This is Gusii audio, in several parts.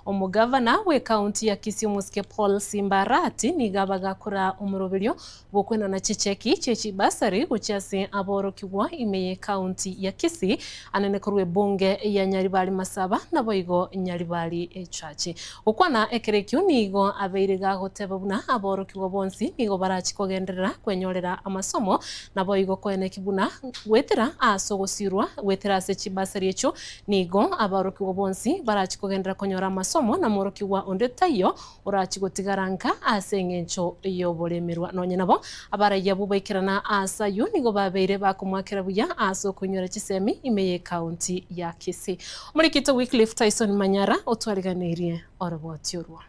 Omogavana bw'ekaunti ya Kisii omosike Paul Simba Arati nigo abagakora omoroberio bw'okwenana chicheki chie chibasari gochia ase aborokigwa ime y'ekaunti ya Kisii anene korwa ebunge ya Nyaribari Masaba naboigo Nyaribari Echache. Gokwana ekero ekio nigo abeire gagoteba buna aborokigwa bonsi nigo barachi kogenderera kwenyorera amasomo naboigo koeneki buna goetera ase ogosirwa goetera ase chibasari echio Nigo aborokigwa bonsi barachi kogenderera konyora amasomo, na morokigwa onde taiyo orachi gotigara nka ase engencho y'oboremerwa. Nonye nabo, abaraiyo abwo baikerana aase ayio nigo babeire bakomoakera buya ase okoinyora chisemi ime y'ekaunti ya Kisii. Omorikito Wycliffe Tyson Manyara otwariganeirie oroboti orwo.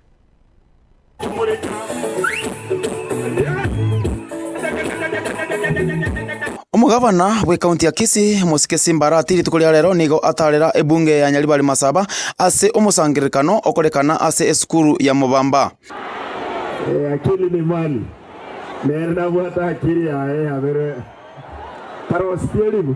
Omogabana bw'ekaunti ya Kisii, Mosike Simba Arati rituko ria rero nigo atarera ebunge ya Nyaribari Masaba ase omosangererekano okorekana ase esukuru ya Mobamba. Eh, akili ni mali nere nabwate akili yaye yabere tarositie ribu.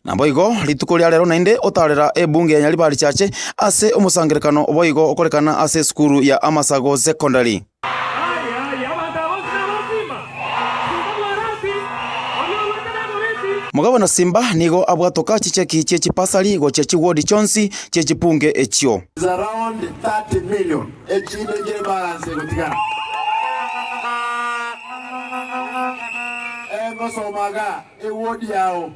Naboigo rituko ria rero naende otarera ebunge ya Nyaribari Chache ase omosangererekano boigo okorekana ase esukuru ya Amasago Secondary. Mogabana Simba nigo abwatoka chicheki chie chipasari gochia chiwodi chionsi chie chipunge echio. Is around 30 million echinde chire balance egotigara. Engosomaga eward yao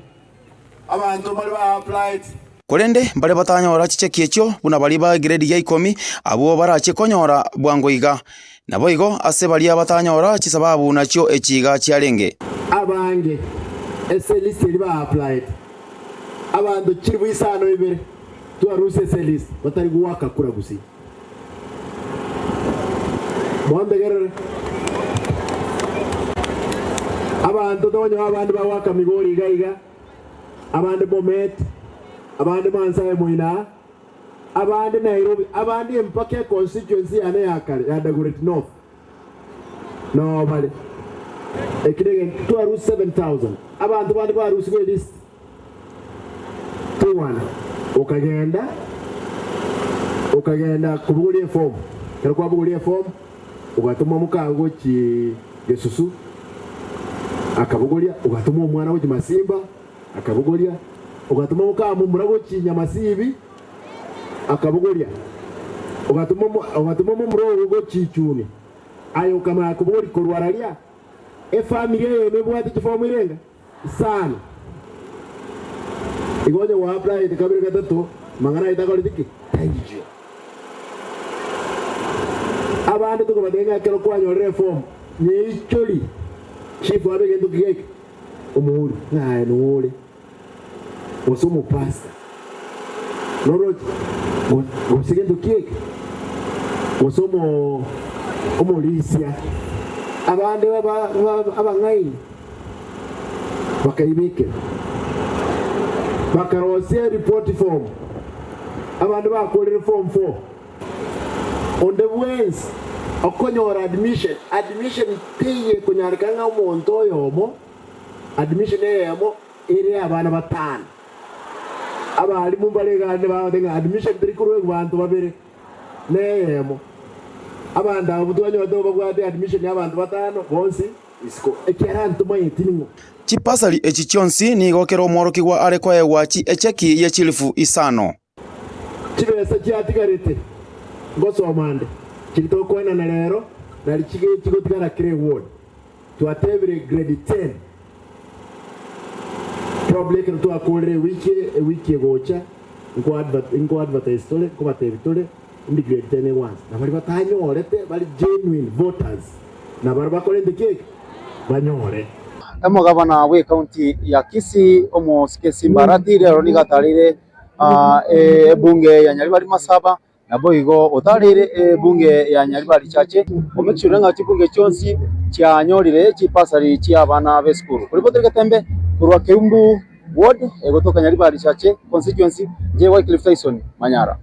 abanto mbare ba applied. Korende mbare batanyora chicheki echio buna baria ba egredi ya ikomi, abwo barachie konyora bwango iga. Naboigo ase baria batanyora chisababu nachio echi iga chiarenge. Abange ase elist eria ba applied abanto chilifu isano ibere twarusia ase elist batari goaka kura gusii. Montegerere. Abanto tokonyora abande bagoaka Migori iga iga, abande Bomet, abande Mansae moino aa, abande Nairobi, abande mpaka econstituency yane ya kare ya Dagoretti North noo bare. Eki negento twarusia 7000 abanto bande barusigwe elist Twana okagenda okagenda kobogoria efomu. Ekero kwabogoria efomu, ogatoma mokago gochia gesusu, akabogoria, ogatoma omwana gochia masimba, akabogoria, ogatoma moka momura gochia nyamasibi, akabogoria, ogatoma ogatoma momura ogo gochia ichuni, aye okamanya kobogoria korwa raria, efamiri eyemo ebwate chifomu irenga? Isano. Igo onye gwa applyete kabere gatato, mang'ana aye takoreti ki? Taiyo. Abande tokobatebia ng'a ekero kwanyorire eform, nyeichori chief abe egento ki geke? Omouri, ng'a aye nore, gose omopastor, noroche? Gose gento ki eke? Gose omo omorisia. Abande baba abang'aini. Bakaibekera, bakarosia eripoti form, abande bakorire form four. Onde bwensi okonyora admission, admission teiyo ekonyarekana ng'a omonto oyomo admission eyemo ere abana batano. Abalimu mbare iga ande bagoteba ng'a admission teri korwa abanto babere, neyemo. Abanto abwo twanyorete babwate admission ya abanto batano bonsi. Isiko, ekiagera ntomaeti ning'o. Chipasari echi chionsi nigo kera omworokigwa are koegwa echeki ye chilifu isano. Chibesa chiatigarete ngosoma nde, chiri tokwenana rero nari chigotigara kera eward. Twatebire grade ten probably ekero twakorire ewiki ewiki egocha nko advert nko advertise tore nkobatebi tore indi grade ten egwansa. Na baria batanyorete bare genuine voters. Na baria bakorente ki eke? Banyore. Omogabana bw'ekaunti ya Kisii Omosike Simba Arati rero nigo atareire ebunge ya Nyaribari Masaba naboigo otareire ebunge ya Nyaribari Chache omekisure ng'a chibunge chionsi chianyorire chibasari chi'abana b'esukuru. Korende Getembe korwa Keumbu ward egotoka Nyaribari Chache constituency, inche Wycliffe Tyson Manyara.